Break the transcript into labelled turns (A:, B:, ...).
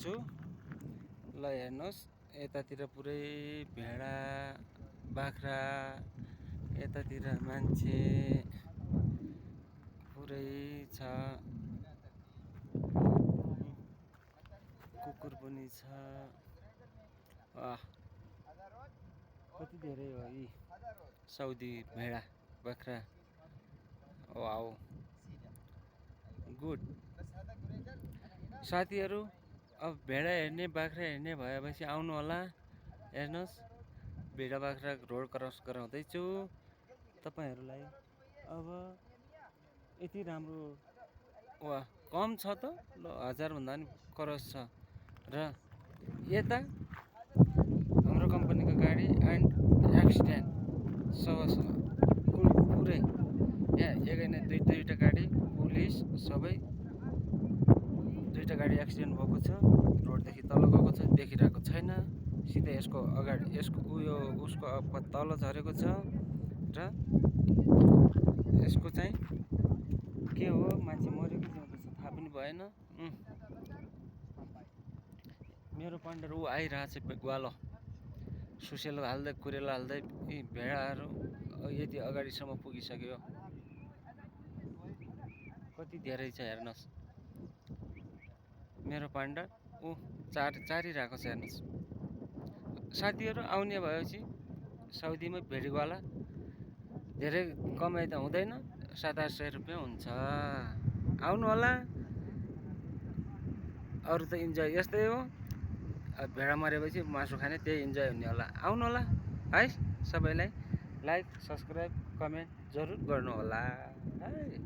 A: छु। ल हेर्नुहोस्, यतातिर पुरै भेडा बाख्रा, यतातिर मान्छे पुरै छ, कुकुर पनि छ। कति धेरै हो यी साउदी भेडा बाख्रा। वाउ, गुड साथीहरू। अब भेडा हेर्ने बाख्रा हेर्ने भएपछि आउनु होला। हेर्नुहोस्, भेडा बाख्रा रोड क्रस गराउँदैछु तपाईँहरूलाई। अब यति राम्रो वा कम छ त, ल 1000 भन्दा पनि क्रस छ। र यता हाम्रो कम्पनीको गाडी एन्ड एक्सिडेन्ट पुरै यहाँ एकै दुईटा गाडी पुलिस सबै दुईटा गाडी एक्सिडेन्ट भएको छ। रोडदेखि तल गएको छ, देखिरहेको छैन। सिधै यसको अगाडि उसको तल झरेको छ। र यसको चाहिँ के हो, मान्छे मऱ्यो कि जिउँदैछ थाहा पनि भएन। मेरो पान्डर ऊ आइरहेछ ग्वालो, सुसेलो हाल्दै कुरेलो हाल्दै। यी भेडाहरू यति अगाडिसम्म पुगिसक्यो। कति धेरै छ हेर्नुहोस्, मेरो पान्डा ऊ चारिरहेको छ हेर्नुहोस्। साथीहरू आउने भएपछि साउदीमा भेडीवाला धेरै कमाइ त हुँदैन, 700-800 रुपियाँ हुन्छ। आउनु होला। अरू त इन्जोय यस्तै हो। भेडा मरेपछि मासु खाने त्यही इन्जोय हुने होला। आउनु होला है। सबैलाई लाइक, सब्सक्राइब, कमेन्ट जरुर गर्नु होला है।